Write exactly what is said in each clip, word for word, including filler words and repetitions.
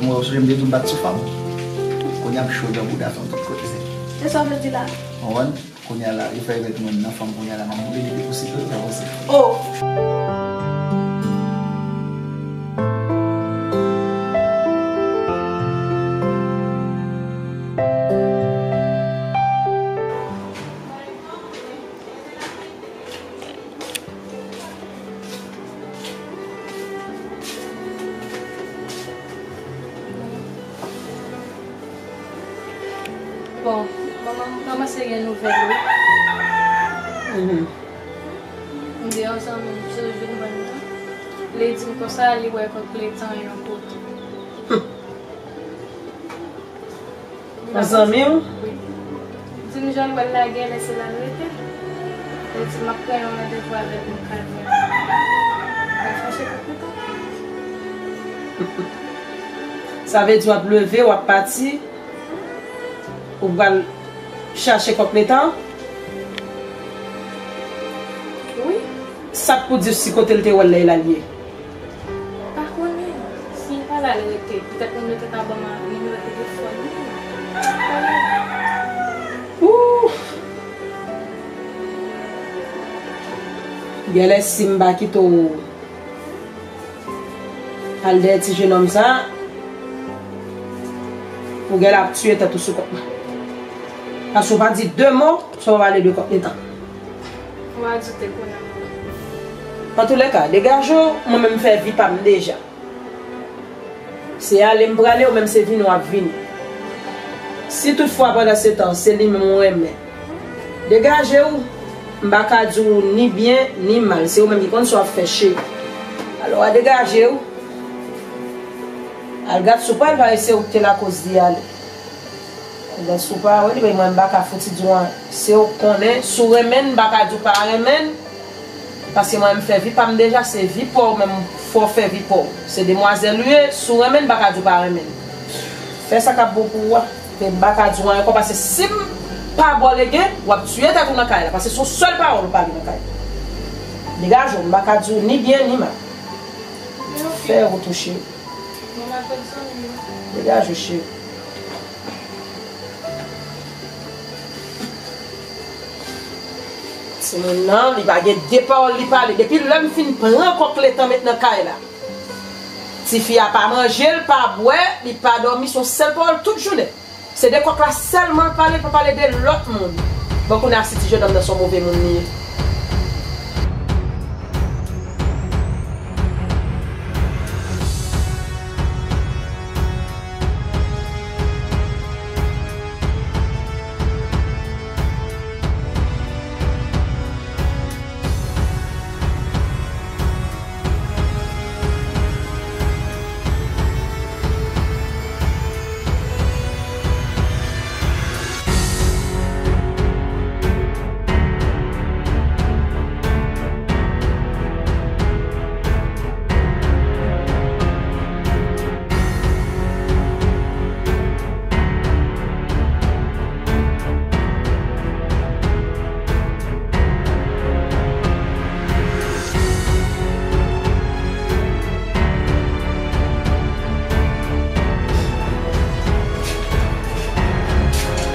Mwen, sonje m te di w m pa t sou fanm. Kounye a m cho nan bouda fanm tout kote, se. Se sa w vle di la? Konprann? Kounye a la, yo fè evènman nan fanm kounye a la, m ap boule li depi sou pye, sa pase. Oh! Bon, manman m kòmanse gen nouvèl, wi. Mhm. M gen yon zanmi m sou vin ban m nan. Li di m konsa, li wè kòk letan yon kote. Hmm. Yon zanmi w? Wi. Di m jan l wè l la, genlè se la l rete. Li di m ap pran yon randevou avè l pou m ka jwenn. Mwen chache kòk letan. Sa vle di w ap leve, w ap pati, ou pral chache kòk letan? Wi. Sa k pou di w si kote l te wè l la, e la l ye? Pa konnen. Si l pa la l rete, petèt moun yo te ka ban m nimewo telefòn li. Ooh! Genlè si m pa kite w al dèyè ti jenòm sa, ou genlè ap tiye tèt ou sou kòk mwen. Paske w pa di de mo, san w pa pale de kòk letan. Ou pa doute kounye a. Antoulèka, degaje w, mwen menm m fè vi pa m deja. Se ale m prale, ou menm se vini w ap vini. Si toutfwa pandan se tan, se li menm ou renmen, degaje w, m pa ka di w ni byen, ni mal. Se ou menm ki konn sa w ap fè, cheri. Alò, a degaje w. Al gad si w pral, paske se ou ki te lakoz li ale. Ebyen, si w pa wè li, men mwen m pa ka fouti di w anyen. Se ou k konnen, si w renmen l, m pa ka di w pa renmen l. Paske mwen m fè vi pa m deja, se vi pa w menm, fò w fè vi pa w. Se demwazèl ou ye, si w renmen l, m pa ka di w pa renmen l. Fè sa k ap bon pou ou a. Men m pa ka di w anyen ankò, paske si m pa ba w legen, w ap tiye tèt ou nan kay la, paske se yon sèl pawòl ou pale nan kay la. Degaje w, m pa ka di w ni byen ni mal. Fè wout ou, cheri. Degaje w, cheri. Timoun nan, li pa gen de pawòl li pale. Depi lè m fin pran kòk letan met nan kay la, tifi a pa manje, l pa bwè, li pa dòmi, se yon sèl pawòl tout jounen. Se de kòk la sèlman l pale, l pa pale de lòt moun. Bon, kounye a si ti jenòm nan se yon move moun li ye.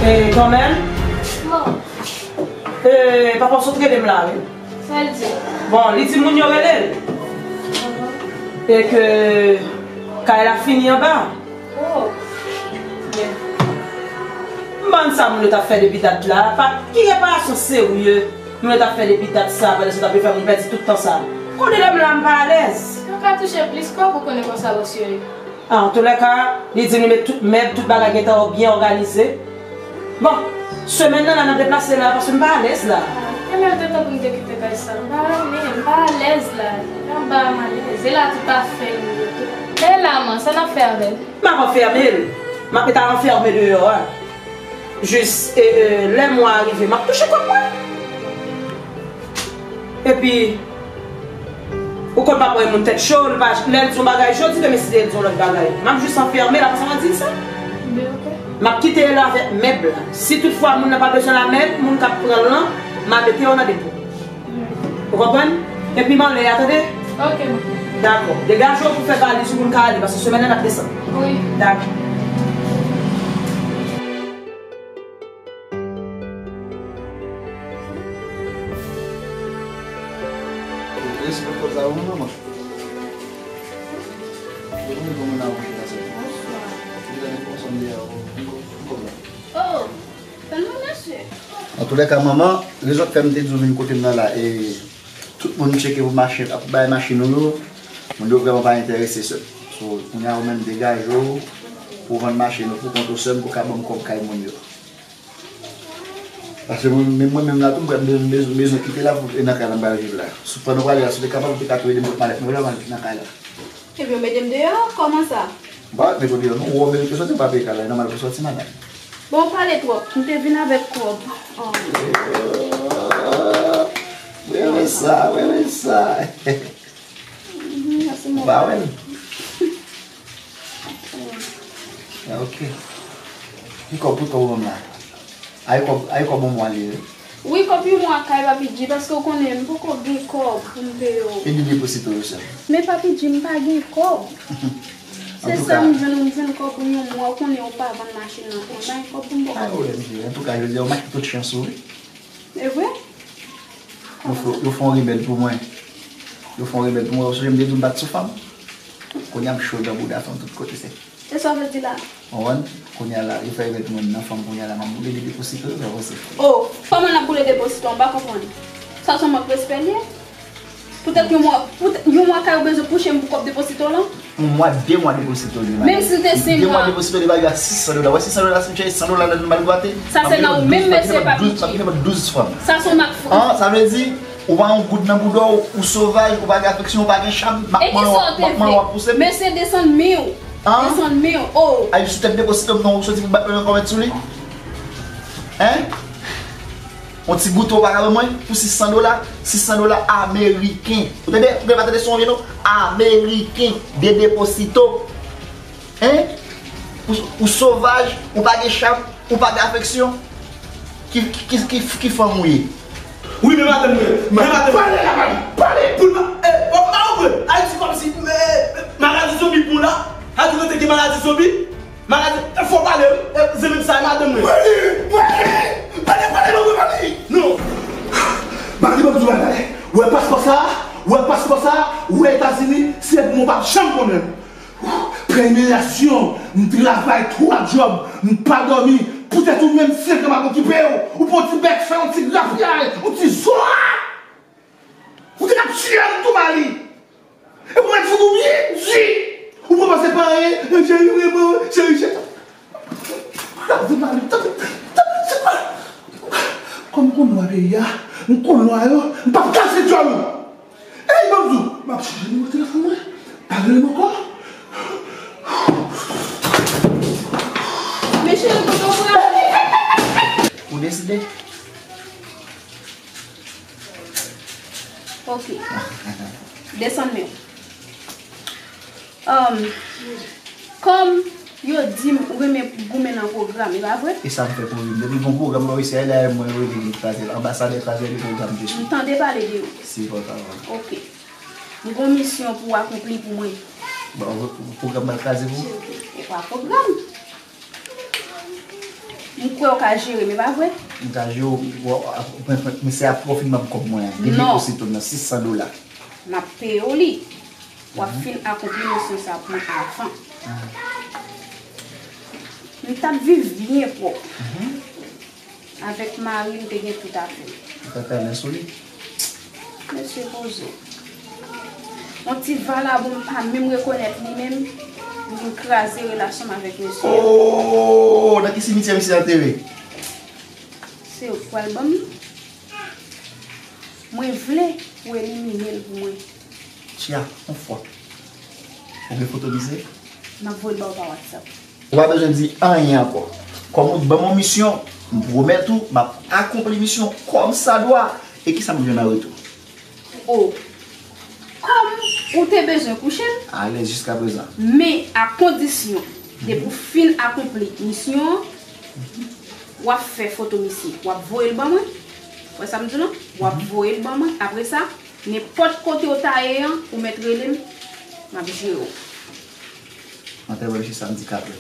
E, kanmenm? Bon. E, papa w sot rele m la, wi. Sa l di? Bon, li di moun yo rele l. E ke kay la fini anba. Oh. M bann sa moun yo t ap fè depi dat la. Pa, ki reparasyon serye moun yo t ap fè depi dat sa, pandan se t ap fè moun pèdi tout tan sa? Konnen lè m la, m pa alèz. Yo ka touche plis kòb ou konnen konsa bòs yo ye. Antoulèka, li di m li met tout mèb, tout bagay gentan byen òganize. Bon, semèn nan la, n ap deplase la, paske m pa alèz la. Genlè l te tan pou m te kite kay sa. M pa renmen, m pa alèz la. Anba a m alèz. E la tout afè nou yo tou. E la, man, sa n ap fè avè l? M ap anfèmen l. M ap met al anfèmen deyò a. Jis, e, e, lè mwa a rive, m ap touche kòb mwen. Epi, ou konn papa yon moun tèt cho, li pa, lè l di yon bagay jodi, demen si Dye di yon lòt bagay. M ap jis anfèmen l, apre sa, m ap di l sa. M ap kite l avèk mèb la. Si toutfwa moun nan pa bezwen la mèb, moun k ap pran l lan, m ap mete yo nan depo. Ou konprann? Epi m anlè a, tande? Ok, m Dakò. Degaje w pou fè valiz ou pou n ka ale, paske semèn nan n ap desann. Wi. Dakò. Respè kòb sa pou mwen, manman. Yo, mwen, kòman n a manje la, sè? Bonswa. Li la, li konsantre a, ou, ou, ou, ou, la. Oh, tèlman mèsi. Antoulèka, manman, rezon k fè m te di w vin kote m nan la, e, tout moun tcheke pou machin, pou bay machin nou yo, moun yo vrèman pa enterese, sè. So, kounye a, ou menm degaje w pou vann machin ou pou kont ou, sè m, pou ka ban m kòb kay moun yo. Paske mwen, menm mwen menm la tou, m bezwen, bezwen, bezwen kite la pou, e nan kay la m pral viv la. Si pandan w prale la, si w te kapab, ou te ka tou ede m pot malèt mwen la, m al nan kay la. Ebyen, ou mete m deyò? Kòman sa? M pa mete w deyò, non. Ou wè w merite soti, m pa peye kay la, e nòmal pou w soti, madanm. Bon, ou pale twòp. M te vin avèk kòb. Oh. Mwen renmen sa, mwen renmen sa. Mhm, mèsi, ou pa wè l? Ah, ok. Ki kòb, ki kòb ou ban m la? Ay kòb, ay kòb yon mwa li ye. Wi, kòb yon mwa kay Papi G, paske w konnen m poko gen kòb pou m peye w. E de deposito yo sèl. Men Papi G, m pa gen kòb. Se sa m jwenn, m jwenn kòb pou yon mwa, ou konnen ou pa vann machin nan ankò. M pa gen kòb pou m poko peye. Pa gen pwoblèm, cheri. Antouka, jodi a, ou make tout chans ou, wi. E vre? Yo fè, yo fè yon remèd pou mwen. Yo fè yon remèd pou mwen. Ou sonje m te di w m bat sou fanm? Kounye a m cho dan bouda fanm tout kote, sè. E sa w vle di la? Ou konprann? Kounye a la, yo fè remèd pou mwen nan fanm kounye a la, m ap boule de deposito, yo fè avanse. Oh, kòman n ap boule deposito? M pa konprann. Sa se yon mank respè l ye? Poutèt yon mwa, poutèt yon mwa kay ou bezwen kouche m pou kòb deposito lan? Yon mwa, de mwa deposito li, madanm. Menm si l te senk mwa. De mwa deposito li, ba yo a sis san dola. Wè sis san dola, si m chèche san dola ladan m al gwate. Sa se nan ou menm, mesye Papi G. M ap vin ban douz fanm. Sa se yon mak fou. An, sa vle di, ou pa yon goud nan bouda w, ou sovaj, ou pa gen afeksyon, ou pa gen cham, m ap manyen w ap pouse m. Mesye, desann men w. An? Desann men w, oh. Ay, sou tèt deposito m, non, ou soti pou bat mwen ankò mèt sou li? Hein? Yon ti goute ou pa ka ban mwen pou sis san dola? Sis san dola ameriken. Ou tande? Ou pa tande son vye non? Ameriken. De deposito. Hein? Ou, ou sovaj, ou pa gen cham, ou pa gen afeksyon. Ki, ki, ki, ki, ki fanm ou ye? Wi, men madanm mwen. Men madanm mwen. Pale la, pale, pale. Pou l pa, eh, oh, pa ou vre. Ayiti kòmsi, eh, maladi zonbi pou la. Ayiti kote gen maladi zonbi. Maladi, eh, fò pale, eh, zanmi m sa, madanm mwen. Pale, pale, pale, pale, pale, pale. Non. Mari, ban m di w bagay. Ou wè paspò sa, ou wè paspò sa, ou wè Etazini, si se pou mwen, ou p ap janm konnen. Pran imilyasyon, m travay twa djòb, m pa dòmi, poutèt ou menm senk an m ap okipe w, ou pran yon ti bèk fè, yon ti grapyay, yon ti zwa! Ou te k ap tiye m tou, Mali! E pou mèt fout ou byen di! Ou pa panse pa anyen, cheri, vrèman, cheri, cheri. Kraze Mali, tande, tande, se pa. Kòm m konn lwa peyi a, m konn lwa yo, m p ap kase djòl ou! Ey, ban m di w, m ap chanje nimewo telefòn mwen. Pa rele m ankò. Men cheri, kote w prale? Ou deside? Ok. Desann men w. Um, Kòm yo di m ou renmen goumen nan pwogram, e pa vre? E sa m fè pou li. Depi gon pwogram mwen reyisi a, e dayè mwen yo rele li kraze l. Anbasadè kraze de pwogram de sou. M tande pale de ou. Se pa pawòl. Ok. M gon misyon pou w akonpli pou mwen. Bon, pwogram mwen kraze pou ou? E pa pwogram. M kwè w ka jere m, e pa vre? M ka jere w, w, w, men se a pwofitman kòb mwen an. Depi osito nan sis san dola. M ap peye w li. W ap fin akonpli misyon sa pou mwen avan. M t ap viv byen pwòp. Avèk mari m te gen tout afè m. Ou fè kalen sou li? Mesye poze. Yon ti valabon m pa menm rekonèt li menm, li vin kraze relasyon m avèk mesye. Oh, nan ki simityè misye antere? Se ou k pral ban m li. Mwen vle pou w elimine l pou mwen. Tia, yon fwa. Ou gen foto misye? M ap voye l ba w pa WhatsApp. Ou pa bezwen di anyen ankò. Kòm ou t ban m yon misyon, m pwomèt ou m ap akonpli misyon kòm sa dwa. E kisa m jwenn an retou? O, kòm ou te bezwen kouche m, alèz jiskaprezan. Men a kondisyon, depi w fin akonpli misyon an, w ap fè foto misye, w ap voye l ban mwen. Wè sa m di w lan? W ap voye l ban mwen. Apre sa, nenpòt kote w ta ye an, ou mèt rele m. M ap jere w. Antèman misye samdi kat è.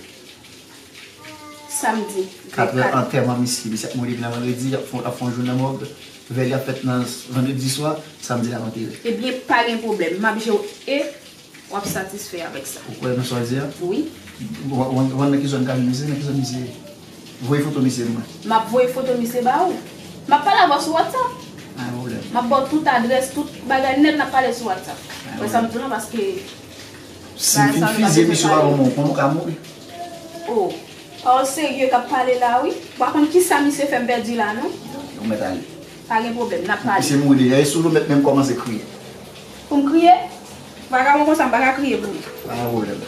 Samdi. Kat è antèman misye. Misye ap mouri depi nan vandredi, ap fon, ap fon jou nan mòg. Vèy li ap fèt nan vandredi swa, samdi l ap antere. Ebyen, pa gen pwoblèm. M ap jere w e w ap satisfè avèk sa. Ou kwè nan sa w di a? Wi. Ou konn nan ki zòn ka vin misye? Nan ki zòn misye? Voye foto misye pou mwen. M ap voye foto misye ba ou. M ap pale avè w sou WhatsApp. Pa gen pwoblèm. M ap ba w tout adrès, tout bagay nèt, n ap pale sou WhatsApp. Wè sa m di w lan, paske Si m fin fize misye pa ban mwen, konnen w ka mouri. Oh, pawòl serye k ap pale la wi. Ou pa konn kisa misye fè m pèdi la non. Ou mèt ale. Pa gen pwoblèm, n ap pale. Misye mouri deja, e sou l ou mèt menm kòmanse kriye. Pou m kriye? Vagabon konsa, m pa ka kriye pou li. Pa gen pwoblèm.